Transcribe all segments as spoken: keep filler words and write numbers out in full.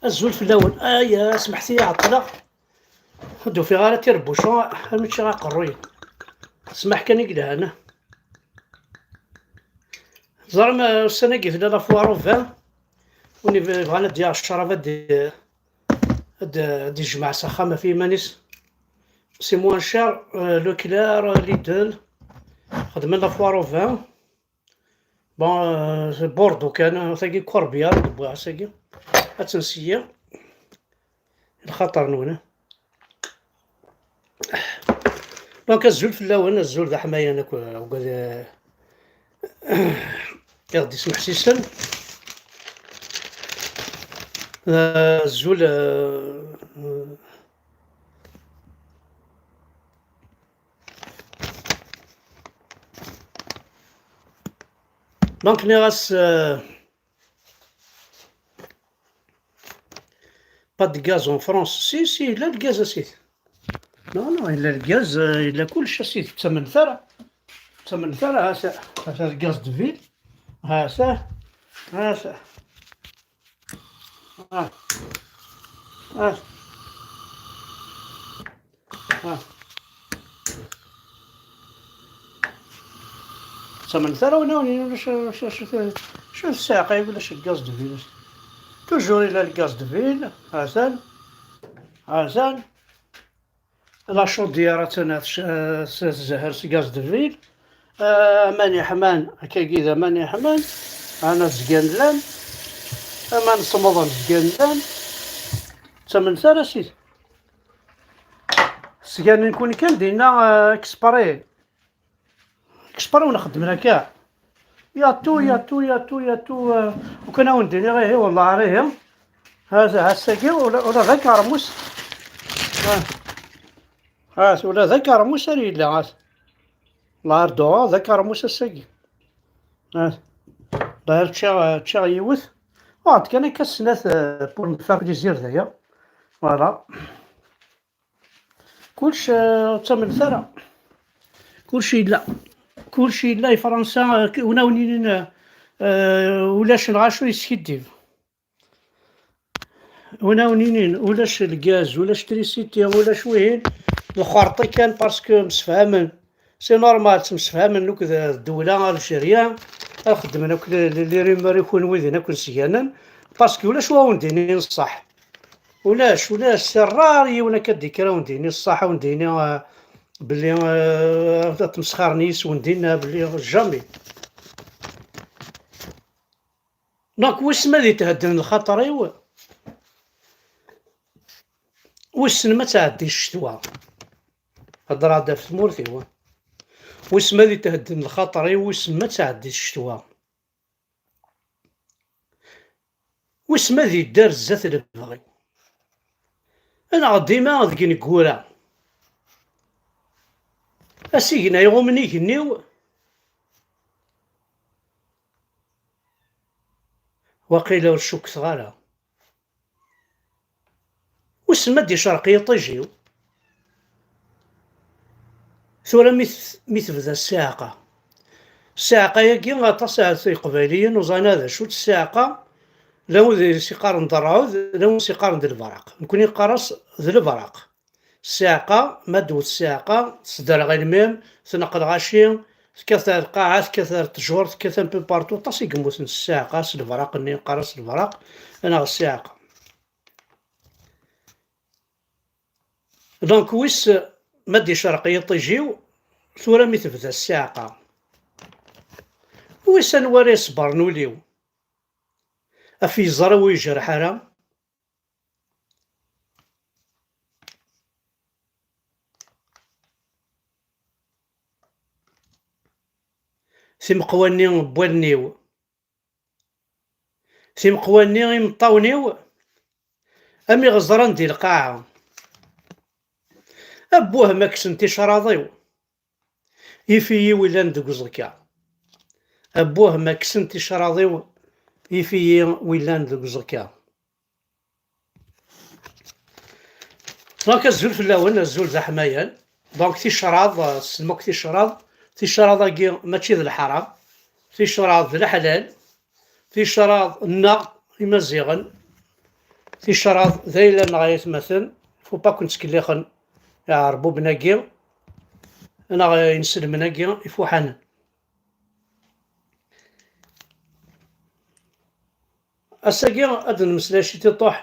Azul fell-awen. Aya, smeḥt-iyi, ɛeṭṭleɣ. Ur d-ufiɣ ara tirebbucin, armi ččiɣ aqerruy. Smaḥ kan i yelhan. Ẓerm, uh, ussan-agi tella la foire au vin. Win yeb-, yebɣan ad d-yaɣ ccrab ad d-, ad d-, ad d-ijmeɛ s axxam ɣef yiman-is. C'est moins cher, uh, Leclerc, Lidl. Xedmen la foire au vin. Bon, euh, c'est Bordeaux kan, tagi Corbière i d-wwiɣ ass-agi. Ad tt-nseyyi. Lxaṭer-nwen. Donc, azul fell-awen, azul d aḥmayan akk, euh, ugad, euh, iɣ d-ismeḥsisen. Euh, azul, euh, Donc, nniɣ-as, euh, pas de gaz en France. Si, si, yella lgaz, a sidi. Non, non, yella lgaz, euh, yella kullec, a sidi. Ur ttamnet ara. Ur ttamnet ara, ha-t-a, ha-t-a lgaz de ville. Ha-t-a, ha-t-a. Ah. Ah. Ah. Ur ttamnet ara win awen-yinin ulac, ulac, ulac, ulac ssiɛqa, ulac lgaz de ville. Toujours yella lgaz de ville. Ha-t-an. Ha-t-an. La chaudière attan tc-, s-, tzehher s gaz de ville. Ah, aman yeḥman, akkagi d aman yeḥman. Ana zgan llan. Aman semmḍen zgan llan. Ur ttamnet ara, a sidi. Sgan-nkun kan dinna, ah, exprès. Exprès ur nxeddmen akka. Yatu, yatu, yatu, yatu, euh, ukan a wen-d-iniɣ ihi, wellah ar ihi. Ha-t-, ass-agi ula, ula d akermus. Ha. Ha-t, ula d akermus ar yella, ha-t. Wellah ar duɣa d akermus ass-agi. Ha-t. D'ailleurs ččiɣ, ččiɣ yiwet. Uɣeɣ-d kan akka snat, euh, pour me faire plaisir d'ailleurs. Voilà. Kullec, euh, ur ttamnet ara. Kullec yella. Kullec yella i Fransa, euh, k-, win awen-yinin, euh, ulac lɣaci ur yeskiddib. Win awen-yinin ulac lgaz, ulac trisiti, ulac wihin, d lxerṭi kan parce que msefhamen. C'est normal, ttemsefhamen akk d, d ddewla Algérie, ad xeddmen akk les, les, les rumeurs i kunwi din akk n sganen, parce que ulac wa wen-d-yinin ṣṣeḥ. Ulac, ulac, c'est rare yiwen akka d-yekker a wen-d-yini ṣṣeḥ, a wen-d-yini, euh, belli, euh, ad tmesxirem yis-wen dinna, belli jamais. Donc, wissen ma ad ithedden lxaṭer-iw? Wissen ma ad tɛeddi ccetwa? Heddreɣ-d ɣef tmurt-iw. Wissen ma ad ithedden lxaṭer-iw, wissen ma ad tɛeddi ccetwa? Wissen ma ad yedder zdat lebɣi? Neɣ dima deg ineggura? Asigna iɣummen igenni-w? Waqila ur cukkeɣ ara. Wissen ma ad d-icerq yiṭij-iw? Tura mi t-, mi tebda ssiɛqa. Ssiɛqa-agi, aṭas n Iqbayliyen ur ẓrin ara d acu-tt ssiɛqa. Llan wid i s-iqqaren d rrɛud, llan wid i s-iqqaren d lebraq. Nekni neqqar-as d lebraq. Ssiɛqa, ma d-tewwet ssiɛqa, tesderɣ lmim, tneqq lɣaci, tekkat ar lqaɛa, tekkat ar ttjur, tekkat un peu partout. Aṭas i yemmuten s ssiɛqa, s lebraq-nni, neqqar-as lebraq, neɣ ssiɛqa. Donc, wis ma d-icerq yiṭij-iw, tura mi tebda ssiɛqa. Wis anwa ara iṣebbren ul-iw? Af yeẓra ur yejreḥ ara. Timeqwa-nni n wallen-iw. Timeqwa-nni imeṭṭawen-iw am iɣeẓran di lqaɛa. Abbuh ma kksen ticraḍ-iw, yif-iyi wi llan deg uẓekka. Abbuh ma kksen ticraḍ-iw, yif-iyi wi llan deg uẓekka. Donc, azul fell-awen, azul d aḥmayan. Donc, ticraḍ, euh, tessnem akk ticraḍ. Ticraḍ-agi mačči d leḥram. Ticraḍ d leḥlal. Ticraḍ nneɣ Imaziɣen. Ticraḍ d ayla-nneɣ ay atmaten, faut pas ken-ttkellixen iɛerbuben-agi neɣ inselmen-agi ifuḥanen. Ass-agi ad d-nemmeslay ciṭuḥ,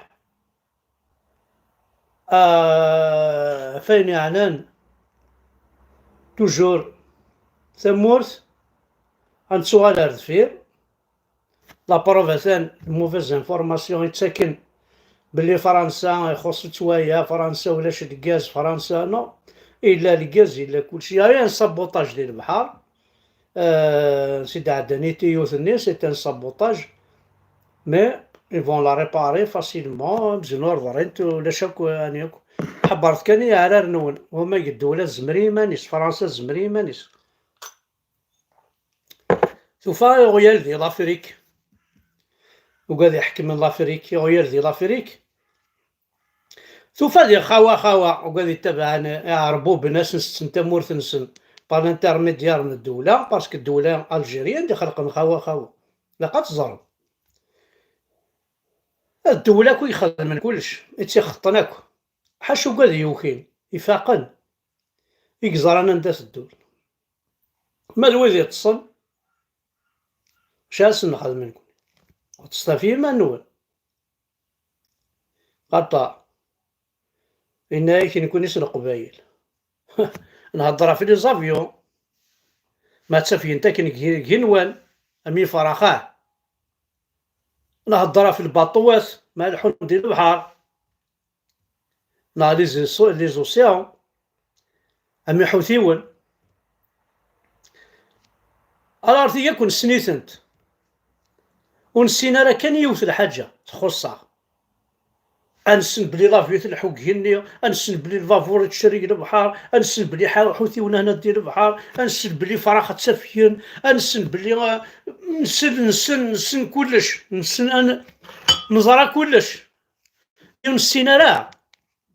ah, ɣef wayen yeɛnan toujours tamurt, ad nettuɣal ar deffir. La preuve atan, de mauvaises informations i ttaken belli Fransa ixuṣ-itt waya, Fransa ulac lgaz, Fransa, non. Yella lgaz, yella kulci. Il y a eu un sabotage di lebḥer. Euh, si d-ɛeddan i tiyut-nni, c'est un sabotage. Mais ils vont la réparer facilement, amzun ur ḍrint, ulac akk, ani akk. Ḥebbret kan i yeɛrar-nwen, wama deg ddewla tezmer i yiman-is, Fransa tezmer i yiman-is. Tufa iɣyal di l'Afrique. Ugad iḥekmen l'Afrique, iɣyal di l'Afrique. Tufa di xawa xawa, ugad ittabaɛen iɛerbuben, asen-setten tamurt-nsen par l'intermédiaire n ddewla, parce que ddewla algérienne d ixelqen xawa xawa. Ilaq ad teẓrem. Ddewla akk i ixedmen kullec, i tt-ixeṭṭen akk. Ḥaca ugad yukin, ifaqen, i yeẓran anda teddun. Ma d wid iṭṭsen, acu ara sen-nexdem nekkni? Ur ṭṭset ɣef yiman-nwen. Xaṭer, yenna-yak nekkni s Leqbayel. Nhedder ɣef les avions. Ma ttafgen-t akken g-, ginwan, am yifrax, ah. Nhedder ɣef lbaṭuwat, ma leḥḥun di lebḥer. Neɣ les, les océans, am iḥutiwen. Alors, tigi akk nessen-itent. Ur nessin ara kan yiwet lḥaǧa txuṣṣ-aɣ. Ad nessen belli l'avion tleḥḥu deg igenni, ad nessen belli lbabur yettcerrig lebḥer, ad nessen belli ḥa-, ḥutiwen hna di lebḥer, ad nessen belli ifrax ttafgen, ad nessen belli, ah, nessen, nessen, nessen kullec, nessen, ad n-, neẓra kullec. Ur nessin ara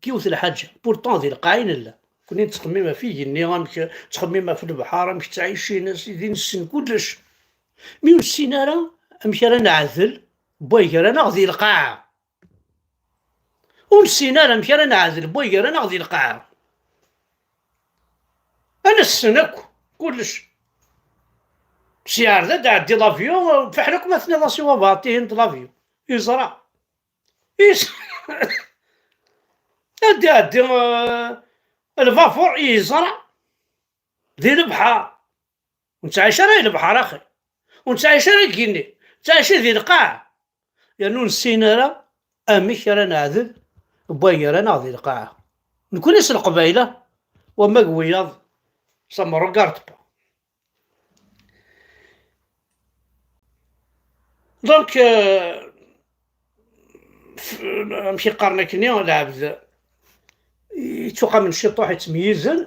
yiwet lḥaǧa. Pourtant, di lqaɛa i nella. Nekkni nettxemmim ɣef igenni, amek, nettxemmim ɣef lebḥer, amek ttɛicin, a sidi, nessen kullec. Mi ur nessin ara amek ara neɛdel n way gar-aneɣ di lqaɛa. Ur nessin ara amek ara neɛdel n way gar-aneɣ di lqaɛa. Ad nessen akk kullec. Sya ar da d-ɛeddi l'avion, fiḥel akk ma tenniḍ-as i wabɛaṭ ihin d l'avion. Yeẓra. Is-, ad d-iɛeddi, eh, lbabur, yeẓra. Di lebḥer. Ur nettɛic ara di lebḥer, axi. Ur nettɛic ara deg igenni. Nettɛic di lqaɛa. Yernu ur nessin ara amek ara neɛdel n way gar-aneɣ di lqaɛa. Nekkni s Leqbayel, wama deg wiyaḍ, ça me regarde pas. Donc, euh, f-, amek i qqaren akkenni, lɛebd yettuqamen ciṭuḥ yettmeyyizen,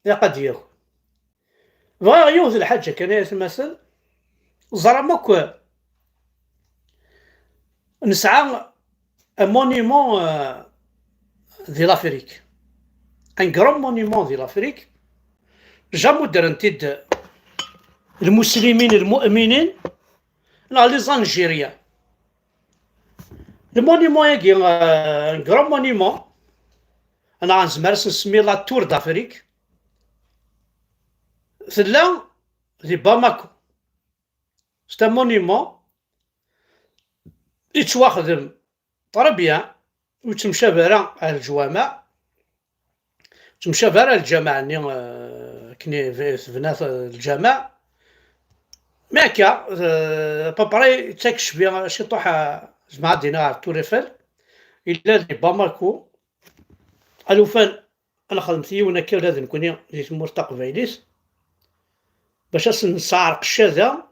ilaq ad d-yaku. Bɣiɣ yiwet lḥaǧa kan, ay atmaten, ẓram akk, nesɛa un monument, euh, di l'Afrique. Un grand monument di l'Afrique. Jamais ddren-t-id lmuslimin, lmu'minin, neɣ les Algériens. Le monument-agi, euh, un grand monument, neɣ nezmer ad s-nsemmi la Tour d'Afrique. Tella di Bamako. C'est un monument yettwaxdem très bien, ur yettemcabi ara ar leǧwameɛ, ur yettemcabi ara ar lǧameɛ-nni, euh, akken i tebna, euh, lǧameɛ. Mi akka, euh, à peu près, yettak ccbi ciṭuḥ, euh, zemreɣ ad d-iniɣ ɣer Tour Eiffel, yella di Bamako. Alufan, ad nexdem yiwen akka ula d nekkni di tmurt taqbaylit, bac ad sen-nesɛerq ccada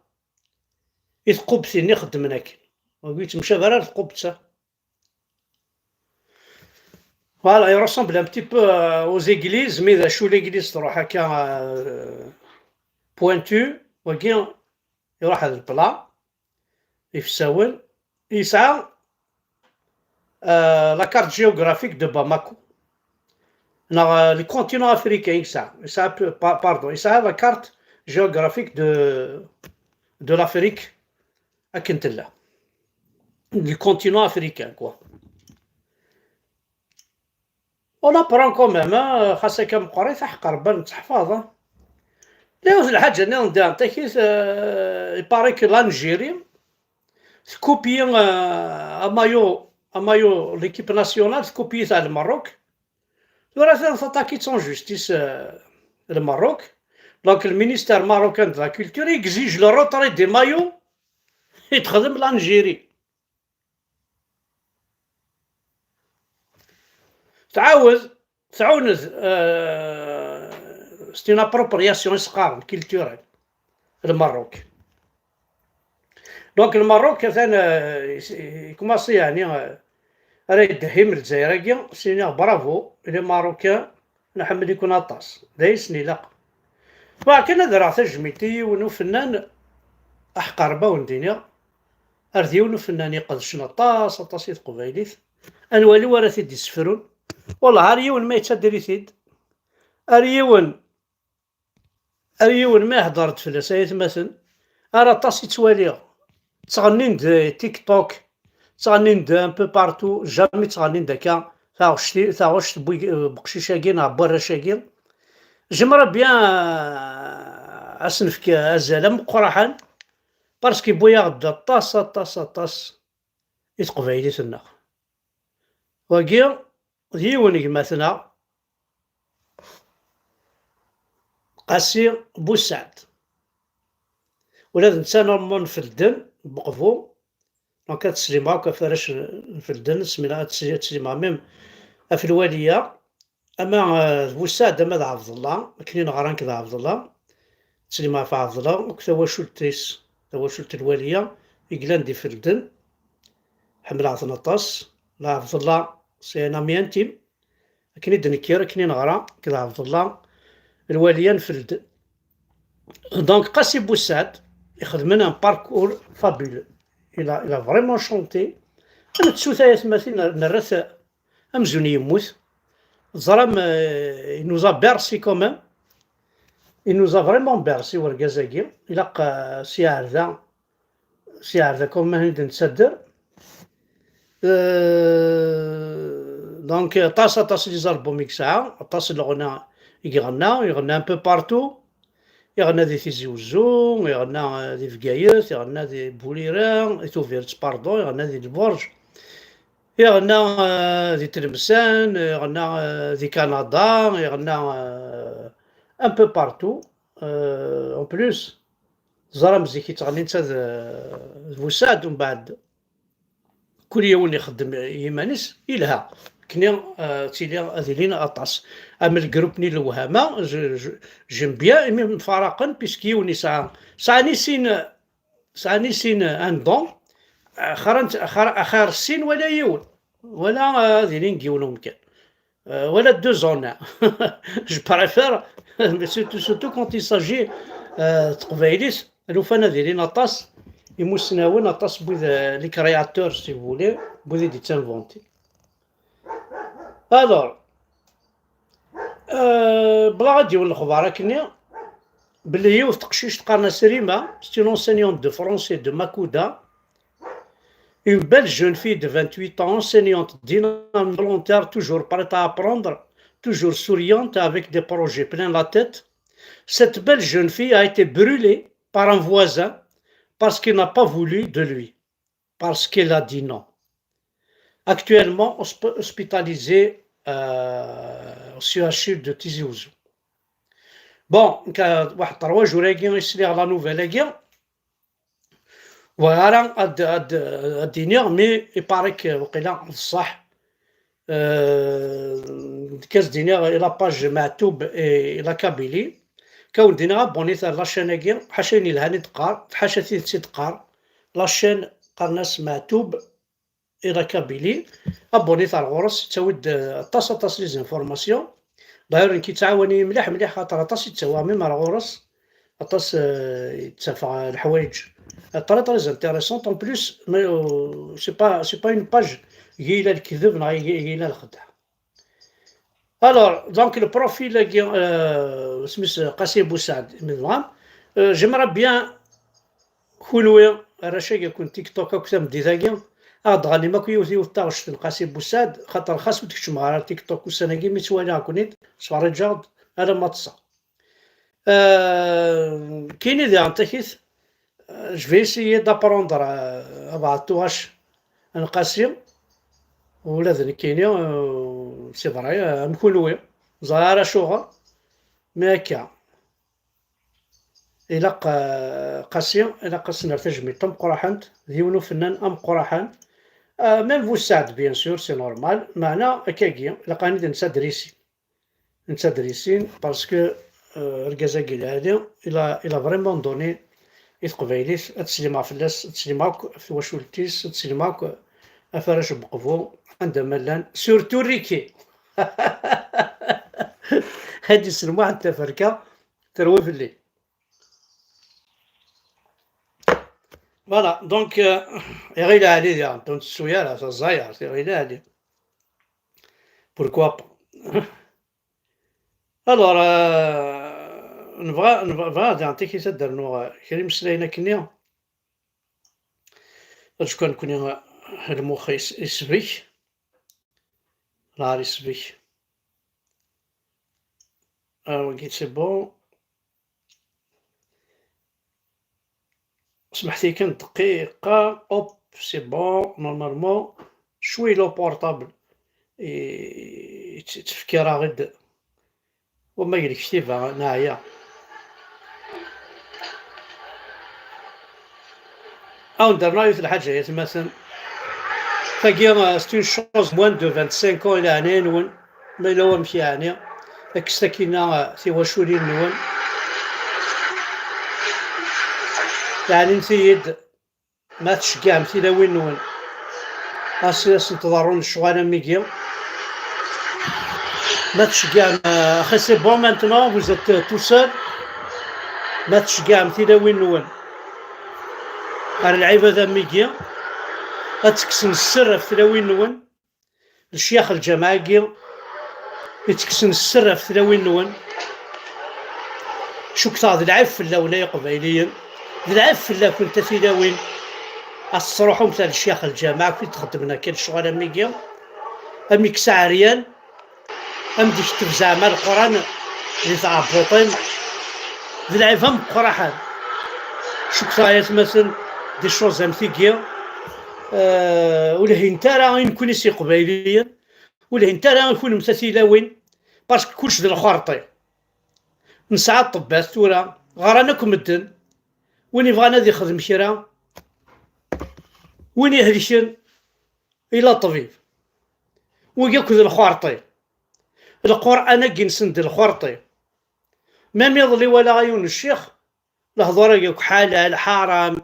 i tqubbtin-nni xeddmen akken. Ur yettemcabi ara ar tqubbet-a. Voilà, il ressemble un petit peu, euh, aux églises, mais d acu l'église truḥ akka, euh, pointu, wagi iruḥ ad plat, ifsawen, yesɛa, euh, la carte géographique de Bamako. Neɣ, euh, le continent africain, yesɛa, yesɛa, pa-, pardon, yesɛa la carte géographique de, de l'Afrique, akken tella. Le continent africain, quoi. On apprend quand même, hein, xas akka meqqrit, aḥeqq Rebbi ad netteḥfaḍ, hein. Yiwet lḥaǧa nniḍen diɣen takit, euh, il paraît que l'Algérie tkupi, euh, amayu, amayu l'équipe nationale tkupi-t ar Lmerruk. Tura atan taṭakit en justice, euh, Lmerruk. Donc le ministère marocain de la culture exige le retrait des maillots i texdem l'Algérie. Tɛawed, tɛuned, euh, c'est une appropriation i s-qqaren culturelle, Lmerruk. Donc Lmerruk atan, euh, commence yeɛni, euh, ara yeddehhim Lezzayer-agi, s-iniɣ bravo les Marocains, nḥemmel-iken aṭas, d ayen i sen-ilaq. Bɣiɣ kan ad rreɣ tajmilt i yiwen ufennan, aḥeqq Rebbi ad wen-d-iniɣ, ar d yiwen ufennan iqedcen aṭas, aṭas i teqbaylit. Ad nwali wara t-id-isefrun. Wallah, ar yiwen ma yettader-it-id, ar yiwen, ar yiwen ma ihedder-d fell-as, ay atmaten, ar aṭas i ttwaliɣ ttɣennin-d TikTok, ttɣennin-d un peu partout, jamais ttɣennin-d akka taɣect, taɣect n wi-, n weqcic-agi neɣ n warrac-agi. J'aimerais bien, euh, ad s-nefk azal ameqqraḥen, parce que yewwi-yaɣ-d aṭas, aṭas, aṭas i teqbaylit-nneɣ. Wagi d yiwen n gma-tneɣ, Qasi Bussaɛd. Ula d netta n Felden, n Uqbu. Donc ad teslimeɣ akk ɣef warrac n Felden, ad teslimeɣ même ɣef lwaliya. Ama, euh, d Bussaɛd ama d Ɛebdellah, akken i neɣra nekk d Ɛebdellah, ttsellimeɣ ɣef Ɛebdellah akked tawacult-is, tawacult n lwaliya i yellan di Felden. Ḥemmleɣ-ten aṭas. La Ɛebdellah, c'est un ami intime. Akken i d-nekker, akken i neɣra nekk d Ɛebdellah, lwaliya n Felden. Donc Qasi Bussaɛd ixedmen un parcours fabuleux. Il a, il a vraiment chanté. Nettu-t ay atmaten, nerra-t amzun yemmut. Teẓram, euh, il nous a bercé quand même. Il nous a vraiment bercé, urgaz-agi. Ilaq, euh, s yiɛerda, s yiɛerda quand même i d-nettader. Euh, donc, aṭas, aṭas n les albums i yesɛa, aṭas n leɣna i iɣenna, iɣenna un peu partout. Iɣenna di Tizi Wezzu, iɣenna, euh, di Bgayet, iɣenna di Bulira, di Tubiret, pardon, iɣenna di Lberǧ. Iɣenna, euh, di Tlemsan, iɣenna, euh, di Kanada, iɣenna, euh, un peu partout. Euh, en plus, teẓram zik yettɣenni netta d, d Bussaɛd, umbeɛd kul yiwen ixeddem i yiman-is, yelha. Nekni, euh, ttili ad ilin aṭas. Am lgrup-nni n Lewhama, je, je, j'aime bien, imi mfaraqen, puisque yiwen yesɛa, sɛan i sin, sɛan i sin un don, axir, axir, axir sin wala yiwen, wala, euh, ad ilin deg yiwen umkan. Euh, wala deux en un. Je préfère, mais surtout, surtout quand il s'agit, euh, teqbaylit, lufan ad ilin aṭas imussnawen, aṭas n wid, euh, les créateurs, si vous voulez, n wid i d-ittinventin. Alors, euh, bla ad yiwen lexbar akkenni, belli yiwet teqcict qqaren-as Rima, c'est une enseignante de français de Makuda, une belle jeune fille de vingt-huit ans, enseignante dynamique, volontaire, toujours prête à apprendre, toujours souriante, avec des projets plein la tête. Cette belle jeune fille a été brûlée par un voisin parce qu'il n'a pas voulu de lui, parce qu'elle a dit non. Actuellement hosp-, hospitalisée, euh, au C H U de Tizi Ouzou. Bon, nekk, euh, واحد trois jours-agi i sliɣ la nouvelle-agi. Bɣiɣ ara ad, ad, ad d-iniɣ, mais il paraît que waqila d ṣṣeḥ. Euh, nekk ad d-iniɣ i la page Maɛtub et la Kabylie. Kawen d-iniɣ abonnez-vous ar la chaîne-agi, ḥaca ayen yelhan i d-teqqar, ḥaca tidet i d-teqqar. La chaîne qqaren-as Maɛtub et la Kabylie. Abonnez-vous ar ɣur-s, yettawi-d, euh, aṭas, aṭas les informations. D'ailleurs, nekk yettɛawan-iyi mliḥ, mliḥ, xaṭer aṭas i d-ttawiɣ même ar ɣur-s, aṭas, euh, i d-ttafeɣ leḥwayeǧ, euh, très, très intéressant. En plus, mais, euh, c'est pas, c'est pas une page i yella lekdeb neɣ i yella lxedɛa. Alors, donc, le profil-agi, euh, isem-is Qasi Bussaɛd, imi tebɣam, euh, j'aimerais bien kunwi, arrac-agi akk n TikTok akk tameddit-agi, Ad ɣanim akk yiwet yiwet taɣect n Qasi Bussad, xaṭer xas ur d-keččmeɣ ara ar TikTok ussan-agi, mi ttwaliɣ-ken-id, ttferriǧeɣ-d alamma ṭṭseɣ. Euh, kini diɣen takit, euh, je vais essayer d'apprendre, euh, بعض الطواش n Qasi, ula d nekkini, euh, c'est vrai, euh, am kunwi, ẓriɣ ara acuɣer, mais akka. Ilaq, euh, Qasi, ilaq ad s-nerr tajmilt tameqqraḥant, d yiwen ufennan ameqqraḥan. Euh, même Bussad, bien sûr, c'est normal, meɛna akkagi, ilaq ad d-nettadrisi. Nettadrisin, parce que, euh, argaz-agi lɛali, il a, il a vraiment donné i teqbaylit, ad teslim fell-as, ad teslim akk ɣef twacult-is, ad teslim akk ɣef arrac n Beqbu, anda ma llan, surtout Ricky. Ad isel Muḥend Taferka, terwi fell-i. Voilà, donc, euh, iɣil ɛli diɣen, ur nettu ara, taẓayert, iɣil ɛli. Pourquoi pas? Alors, euh, nebɣa, nebɣa, bɣiɣ diɣen takit ad d-rnuɣ, euh, kra imeslayen akkenni. Acku nekkni, euh, lmux is-, isbek. Lɛar isbek. Ah, wagi, c'est bon. Smeḥt-iyi kan dqiqa. Hop, c'est bon, normalement. Cwi le portable. I-, i-, yettfekkir-aɣ-d. Wama deg lektiba, neɛya. Awen-d-rnu yiwet lḥaǧa, ay atmaten. Tagi, euh, c'est une chose, moins de vingt-cinq ans, i leɛnaya-nwen. Ma yella wamek yeɛni, kkset akkin-a, euh, tiwaculin-nwen. Ɛnimt-iyi-d, ma tceggɛem tilawin-nwen, as, asent-ḍerrun lecɣal am wigi. Ma tceggɛem, euh, axi c'est bon maintenant, vous êtes, euh, tout seul. Ma tceggɛem tilawin-nwen ar lɛibad am wigi, ad tekksen sser ɣef tlawin-nwen. Lecyax lǧameɛ-agi yettekksen sser ɣef tlawin-nwen. Cukkteɣ d lɛib fell-awen ay Iqbayliyen, d lɛib fell-akent a tilawin, ad tettruḥumt ar lecyax lǧameɛ akk i d-txeddmem akka lecɣal am wigi, am ikkes aɛeryan, am d-iketteb zeɛma Leqran di tɛebbuṭin, d lɛib ameqqraḥan. Cukkteɣ ay atmaten, des choses am tigi, euh, ur lhint ara i nekkni s Iqbayliyen, ur lhint ara i kunemti a tilawin, parce que kullec d lxerṭi. Nesɛa ṭṭebbat tura, ɣran akk medden, win yebɣan ad ixdem kra, win ihelken, ila ṭṭbib. Wigi akk d lxerṭi. Lqur'an-agi-nsen d lxerṭi. Même iḍelli walaɣ yiwen n ccix, lehdur-agi akk ḥalal, ḥaram,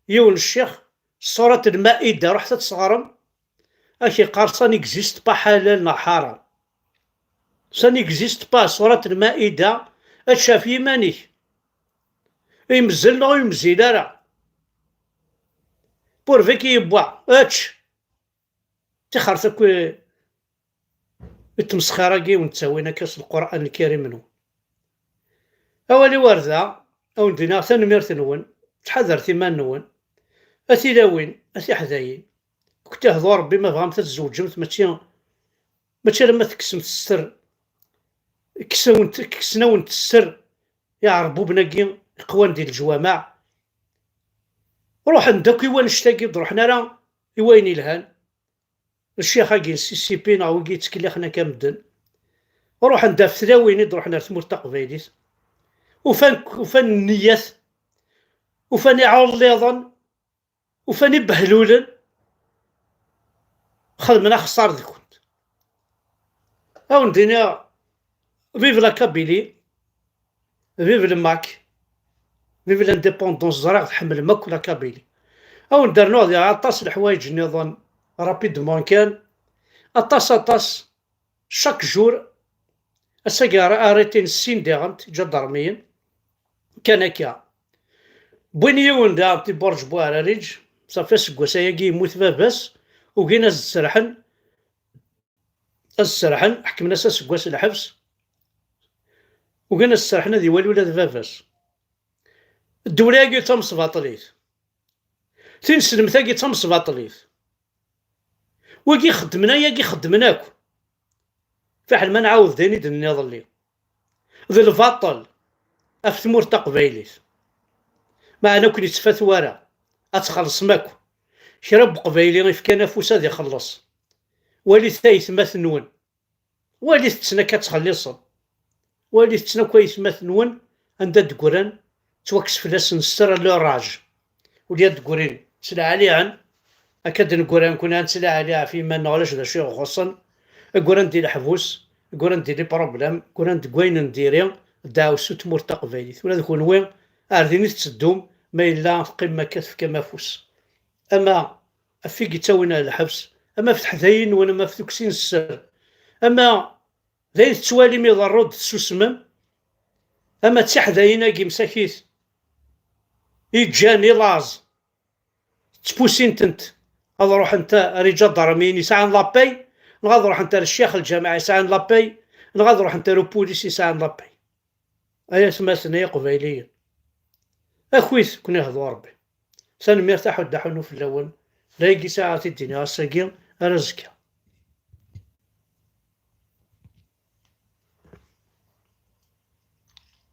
yiwen n ccix, Surat Lmaida, ruḥet ad tt-teɣrem, ad k-iqqar ça n'existe pas ḥalal neɣ ḥaram. Ça n'existe pas, Surat Lmaida, ad tcaf yiman-ik. Imzel neɣ ur yemzil ara. Pourvu que yewwa, ečč. Tixert akk i, i tmesxir-agi i wen-ttawin akka s Lqur'an Lkarim-nwen. Awal-iw ar da, a wen-d-iniɣ tanemmirt-nwen, ttḥadaret iman-nwen, a tilawin, a tiḥdayin. Kent ihdu Rebbi ma bɣamt ad tzewǧemt, mačči, mačči alamma tekksemt sser, kksen-awent, kksen-awent sser iɛerbuben-agi iqwan di leǧwameɛ. Ruḥen-d akk i wannect-agi, ur d-ruḥen ara i wayen ilhan. Ccix-agi n C C P neɣ wigi yettkellixen akka medden, ruḥen-d ɣef tlawin i d-ruḥen ar tmurt taqbaylit. Ufan, ufan nniyat, ufan iɛuliḍen, ufan ibehlulen, xedmen axeṣṣar deg-kent. A wen-d-iniɣ, vive la Kabylie, vive le Mac, vive l'indépendance, ẓriɣ tḥemmlem akk la Kabylie. A wen-d-rnuɣ diɣ aṭas n leḥwayeǧ nniḍen, rapidement kan, aṭas, aṭas, chaque jour, ass-agi ar-, arrêté n sin diɣen, ǧadarmiyen, kan akka. Wwin yiwen daɣen di Burǧ Buɛrariǧ, safi aseggas ayagi yemmut baba-s, ugin ad s-serḥen, ad s-serḥen, ḥekmen-as aseggas n lḥebs, ugin ad s-serḥen ad iwali ula d baba-s. Ddewla-agi d tamesbaṭlit. Tineslemt-agi d tamesbaṭlit. Wigi xeddmen ayagi, xeddmen akk. Fiḥel ma nɛawed d ayen i d-nniḍ-lli d lbaṭel ɣef tmurt taqbaylit. Meɛna ur ken-ittfat wara, ad txellṣem akk. Kra n uqbayli ifkan afus ad ixelleṣ. Walit aytmat-nwen, walit-ten akka ttxelliṣen. Walit-ten akk aytmat-nwen anda d-ggran, ttwakkes fell-asen sser l'orage. Ula d-ggrin ttlaɛliɛen, akka d-neggran kuna nettlaɛliɛ ɣef yiman-nneɣ, ulac d acu i ɣ-xuṣṣen. Ggran di leḥbus, ggran di les problèmes, ggran deg wayen n diri, ddeɛwessu n tmurt taqbaylit. Ula d kunwi ar din i tetteddum, ma yella teqqimem akka tefkam afus. Ama ɣef i yettawin ar lḥebs, ama ɣef teḥdayin-nwen, ama ɣef tukksin sser, ama d ayen tettwalim iḍerru-d tessusmem, ama d tiḥdayin-agi msakit i ǧǧan i laẓ, ttpusin-tent ad ruḥent ar iǧadarmiyen yesɛan la paix, neɣ ad ruḥent ar ccix lǧameɛ yesɛan la paix, neɣ ad ruḥent ar upulis yesɛan la paix. Ay atmaten, ay iqbayliyen, akit ken ihdu Rebbi. Tanemmirt a Ḥuddu Ḥunu fell-awen. D ayagi saɛa ad t-id-iniɣ ass-agi, ar azekka.